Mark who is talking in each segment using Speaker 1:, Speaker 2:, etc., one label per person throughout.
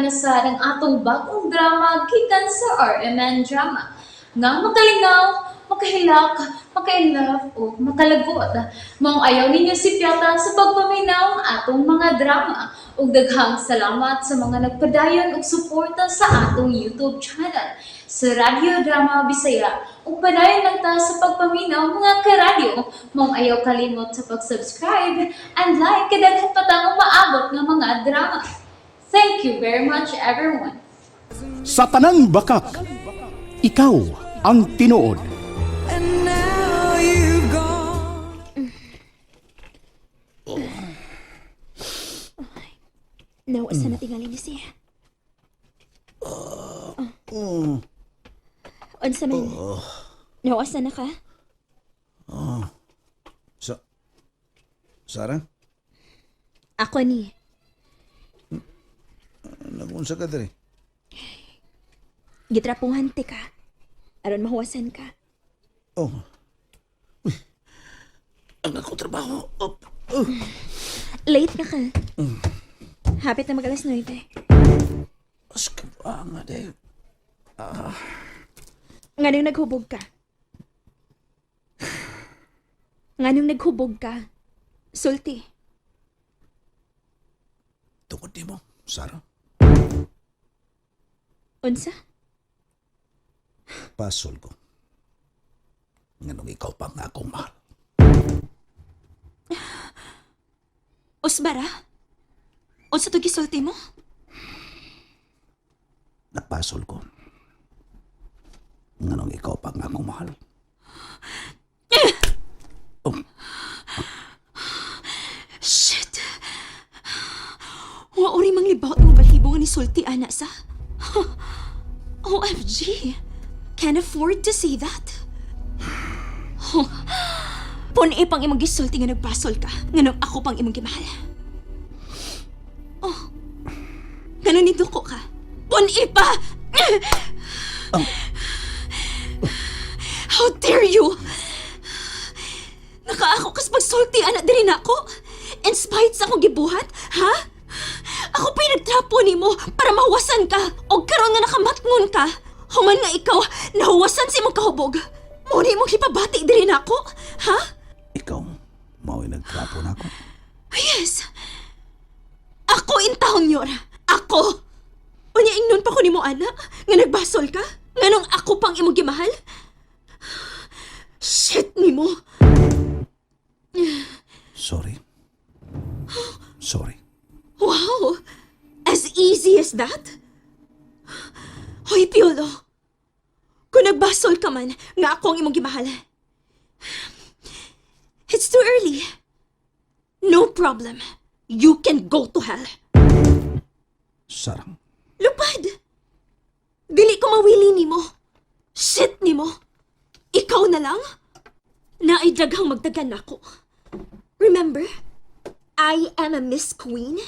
Speaker 1: na sa ang atong bagong drama gikan sa RMN Drama. Nga makalingaw, makahilak, maka-inlove o makalagot. Maong ayaw ninyo sipyata sa pagpaminaw ang atong mga drama. Ug daghang salamat sa mga nagpadayon og suporta sa atong YouTube channel sa Radyo Drama Bisaya. Ug padayon lang ta sa pagpaminaw, mga karadyo. Maong ayaw kalimot sa pag-subscribe and like kay daghan pa tang umaabot nga mga drama. Thank you very much, everyone.
Speaker 2: Sa tanang bakak, ikaw ang tinuod.
Speaker 3: And now you've gone.
Speaker 4: Now, asa na tingali ni siya? Oh. Unsa man? Now, asa na ka?
Speaker 5: Sarah,
Speaker 4: Ako ni.
Speaker 5: nagunsa ka diri?
Speaker 4: Gitrapuhan te ka. Aron mahuwasan ka.
Speaker 5: Oh. Uy. Ang ako trabaho. Oh. Oh.
Speaker 4: Late na ka. Hapit na mag alas 9.
Speaker 5: Mas kabanga de.
Speaker 4: Nganong naghubog ka? Nganong naghubog ka? Sulti.
Speaker 5: Tungod nimo, Sarah.
Speaker 4: Unsa?
Speaker 5: Pasol ko. Nganong ikaw pa nga akong mahal.
Speaker 4: Usbara? Unsa to gisulti mo?
Speaker 5: Napasol ko. Nganong ikaw pa nga akong mahal. Oh,
Speaker 4: Shit! Wa uri mang libawt mo balhibo nga ni sulti ana sa. OMG! Can't afford to say that. Oh. Pun-i pang imong gisulti nga nagbasol ka, nganong ako pang imong gimahal. Oh. Nganong niduko ka. Pun-i pa! How dare you! Nakaako kas pagsulti ana diri nako. In spite sa akong gibuhat, ha? Ako pa'y nagtrapo nimo para mahuwasan ka. Og karon nga nakamatngon ka. Human nga ikaw, nahuwasan sa imong kahubog. Mao ni imong hipabati diri nako, ha?
Speaker 5: Ikaw, mao'y nagtrapo na ako.
Speaker 4: Yes. Ako in town yora. Ako. Unya ingnon pa ko nimo ana nga nagbasol ka? Nganong ako pang imong gimahal? Shit nimo.
Speaker 5: Sorry. Sorry.
Speaker 4: Wow! As easy as that? Hoy, Piolo. Kung nagbasol ka man, nga ako ang imong gimahal. It's too early. No problem. You can go to hell.
Speaker 5: Sarah,
Speaker 4: Lupad! Dili ko mawili nimo. Shit nimo. Ikaw na lang? Naay daghang magdagan nako. Remember, I am a Miss Queen.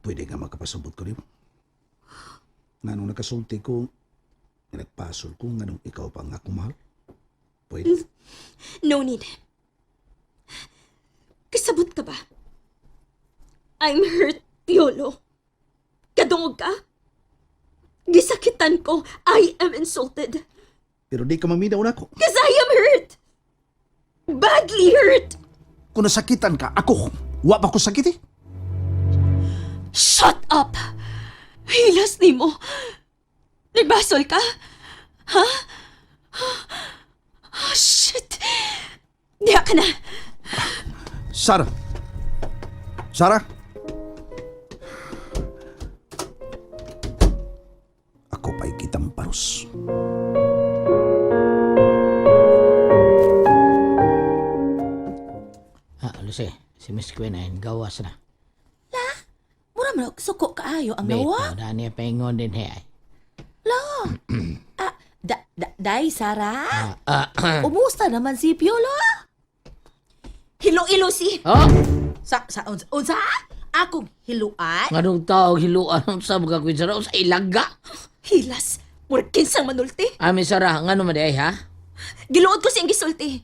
Speaker 5: Pwede nga makapasabot ko nimo. Nganong nakasulti ko, nga nagpasol ko, nganong ikaw pa nga akong mahal. Pwede.
Speaker 4: No need. Kasabot ka ba? I'm hurt, Piolo. Kadungog ka? Gisakitan ko. I am insulted.
Speaker 5: Pero di ka maminaw nako.
Speaker 4: 'Cause I am hurt. Badly hurt.
Speaker 5: Kung nasakitan ka, ako, wa pa ko sakit eh.
Speaker 4: Shut up! Hilas nimo. Nagbasol ka? Ha? Oh, shit! Diha ka na.
Speaker 5: Sarah! Sarah! Ako pa'y kitang paros.
Speaker 6: Ah, Lucy, si Miss Queen ay gawas na.
Speaker 7: Mura man og suko kaayo ang nawa.
Speaker 6: Bito, dani paingon din he ay.
Speaker 7: Ah, da, da, day Sara.
Speaker 6: Ah, ah,
Speaker 7: Umusta naman si Piolo?
Speaker 4: Hilo-ilo si.
Speaker 6: oh,
Speaker 7: Sa sa unsa? Unsa? Akong hiluan?
Speaker 6: nganong tao hiluan sa mga Queen Sarah sa ilaga.
Speaker 4: Hilas. Murag kinsang manulti.
Speaker 6: Ami Sarah, ngano man di ay ha?
Speaker 4: Giluod ko siyang gisulti.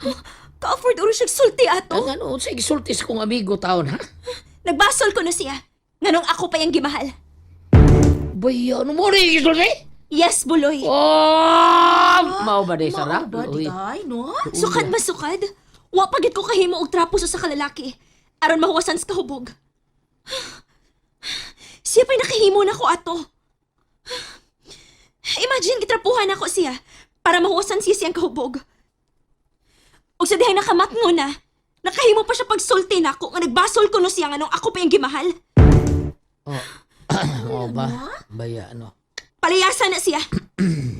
Speaker 4: Huh? Ka-afford uro siya sulti ato.
Speaker 6: Ang ano sa gisulti sa kong amigo taon ha?
Speaker 4: Nagbasol ko na siya. Nganong ako pa yung gimahal.
Speaker 6: Bayo, ano mo rin gisulti?
Speaker 4: Yes, Buloy.
Speaker 6: Oh! Mao ba di, Sarah?
Speaker 7: Mao ba di
Speaker 6: Uy.
Speaker 7: ay, no?
Speaker 4: Sukad masukad. Wa pagid ko kahimo og trapo sa kalalaki. Aron mahuwasan sa kahubog. Siya pa'y nakahimo na ko ato. Imagine gitrapuhan ako siya para mahuwasan siya siyang kahubog. Og sa dihang nakamatngo na, nakahimo pa siya pagsulti nako nga nagbasol ko no siya nganong ako pa yung gimahal.
Speaker 6: Oh. Mao ba? Baya, ano?
Speaker 4: Palayasan na siya.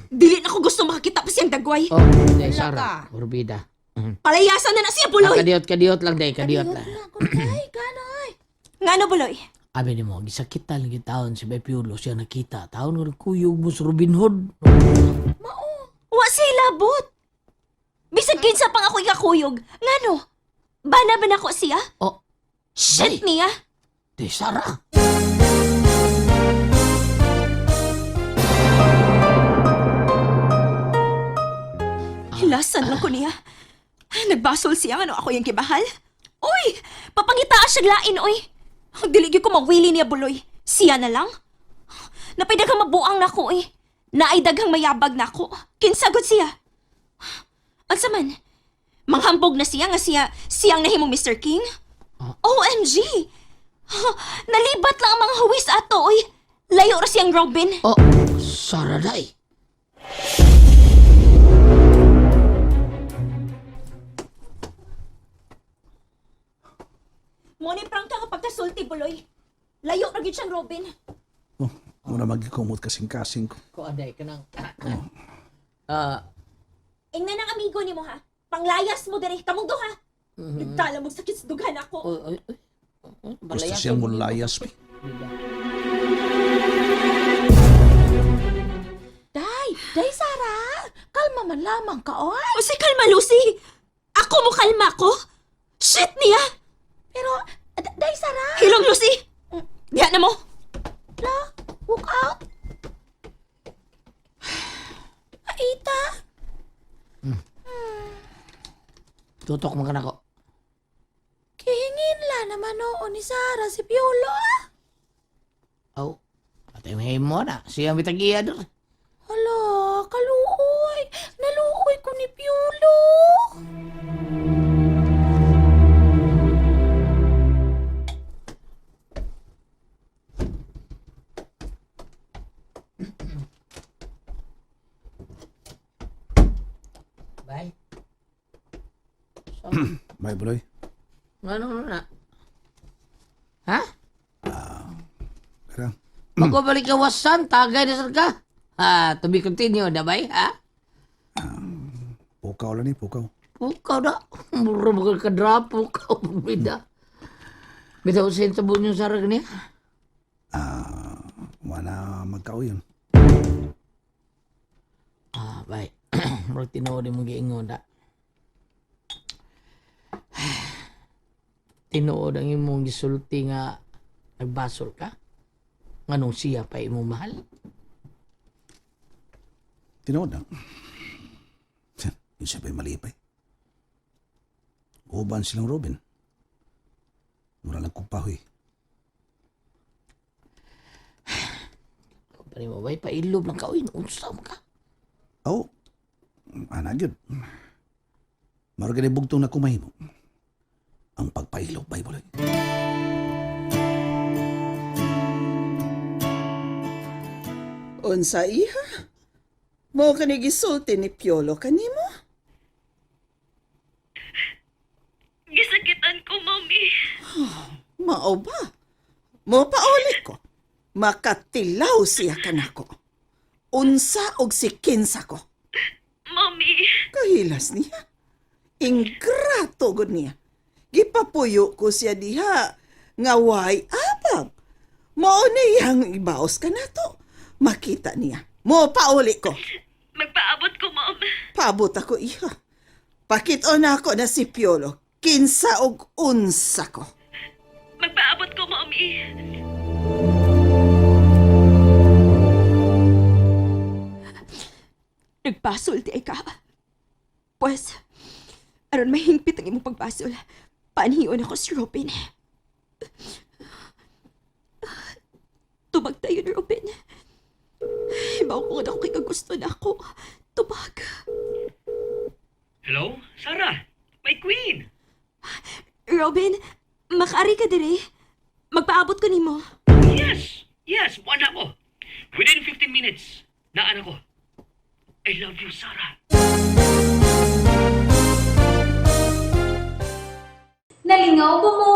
Speaker 4: Dili na ko gusto makakita pa siyang dagway.
Speaker 6: Oh, day, Sarah. Orbida.
Speaker 4: Palayasan na na siya,
Speaker 6: Ah,
Speaker 4: Buloy.
Speaker 6: kadiyot, kadiyot lang, day. Kadiyot lang.
Speaker 7: Na, kun day, kanay.
Speaker 4: Ngano, Buloy?
Speaker 6: Abi ni mo, gisakitan lagi taon si Bay Piolo siya nakita. Taon nga kuyog mo sa Robin Hood.
Speaker 4: Wa siya labot. Bisag kinsa pang ako ikakuyog. Ngano? Bana ba nako siya?
Speaker 6: Oh,
Speaker 4: Shit niya.
Speaker 6: day, Sarah.
Speaker 4: Hilasan lang ko niya. Nagbasol siya ngano ako yung gibahal. Uy! Papangitaa siya lain, oy! Dili gyud ko mawili niya, Buloy. Siya na lang. Napay daghang mabuang nako, eh. Naay daghang mayabag nako. Kinsagot siya. Unsa man? Manghambog na siya nga siya siyang nahimong Mr. King? OMG! Nalibat lang ang mga huwis ato, oy. Layo ra siyang Robin.
Speaker 6: Oh, Sarah day.
Speaker 4: Mo ni prangka nga pagkasulti, Buloy. Layo ra gyud siyang Robin.
Speaker 5: Oh, muna magikumot kasing-kasing ko.
Speaker 6: Ko aday ka nang. Ah,
Speaker 4: Ingnan ang amigo nimo ha. Panglayas mo diri, kamong duha. Nagdala mo sakit sa dughan ako.
Speaker 6: oy, oy, oy.
Speaker 5: Gusto siyang mulayas, bay.
Speaker 7: Day, day Sarah. Kalma man lamang ka, oy.
Speaker 4: O si kalma, Lucy. Ako mo kalma ko? Shit niya!
Speaker 7: Pero, day Sarah.
Speaker 4: Hilong, Lucy! Diha na mo.
Speaker 7: La, walk out. Aita.
Speaker 6: Tutok man ka nako.
Speaker 7: Kihingin la naman oo ni Sarah si Piolo, ah.
Speaker 6: Aw, atay mo na. Siya may tagiya doon.
Speaker 7: Hala, kaluoy. Naluoy ko ni Piolo.
Speaker 6: Bye.
Speaker 5: Bay, Buloy.
Speaker 6: Ano na? Ha?
Speaker 5: Tara.
Speaker 6: Magbabalik ka wasan, tagay na sar ka. Ha, to be continued, na bay, ha?
Speaker 5: Pukaw lang ni, pukaw.
Speaker 6: Pukaw na. Mura mga kadra, pukaw. Bida. Bitaw sa sabon yung sarag niya.
Speaker 5: Ah, wala magkauyon.
Speaker 6: Ah, bay. Murag tinuod imong giingon da. Tinuod ang imong gisulti nga nagbasol ka. Nganong siya pa imong mahal?
Speaker 5: Tinuod na. Yung siya ba'y malipay? Uban silang Robin. Mura lang kong pahoy.
Speaker 6: Pare mo bay, pailob lang ka. Uy, unsa man ka?
Speaker 5: Oh, ana gyud. Maro gani bugtong na kumahimo. Ang pagpailog, bay, Buloy.
Speaker 8: Unsa iha? Mo kani gisulti ni Piolo kanimo?
Speaker 4: Gisakitan ko, mami.
Speaker 8: Mao ba? Mo pauli ko. Makatilaw siya kanako. Unsa og si kinsa ko.
Speaker 4: Mami.
Speaker 8: Kahilas niya. Ingrato gud niya. Gipapuyo ko siya diha. Nga way abang. Mao niyang ibaos ka nato. Makita niya. Mo pauli ko.
Speaker 4: Magpaabot ko, ma'am.
Speaker 8: Paabot ako iha. Pakit-on ako na si Piolo. Kinsa og unsa ko.
Speaker 4: Magpaabot ko, mami. Nagbasol di ay ka. Pues, aron mahingpit ang imong pagbasol, panhiyon ako si Robin. Dayon, Robin. Hibaw ko nga ako kay kagusto na ako. Tubag.
Speaker 9: Hello? Sarah! My queen!
Speaker 4: Robin, makaari ka dire. Magpaabot ko nimo.
Speaker 9: Yes! Yes! Buwan ako! Within 15 minutes, naan ako. I love you, Sarah.
Speaker 1: Nalingaw ba mo?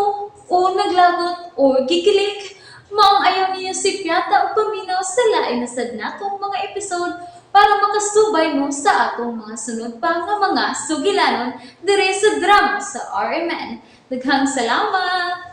Speaker 1: O naglagot o gikilig? Maong ayaw niyo si Piata o paminaw sa lain na sad natong mga episode para makasubay mo sa atong mga sunod pa nga mga sugilanon dire sa drama sa RMN. Daghang salamat!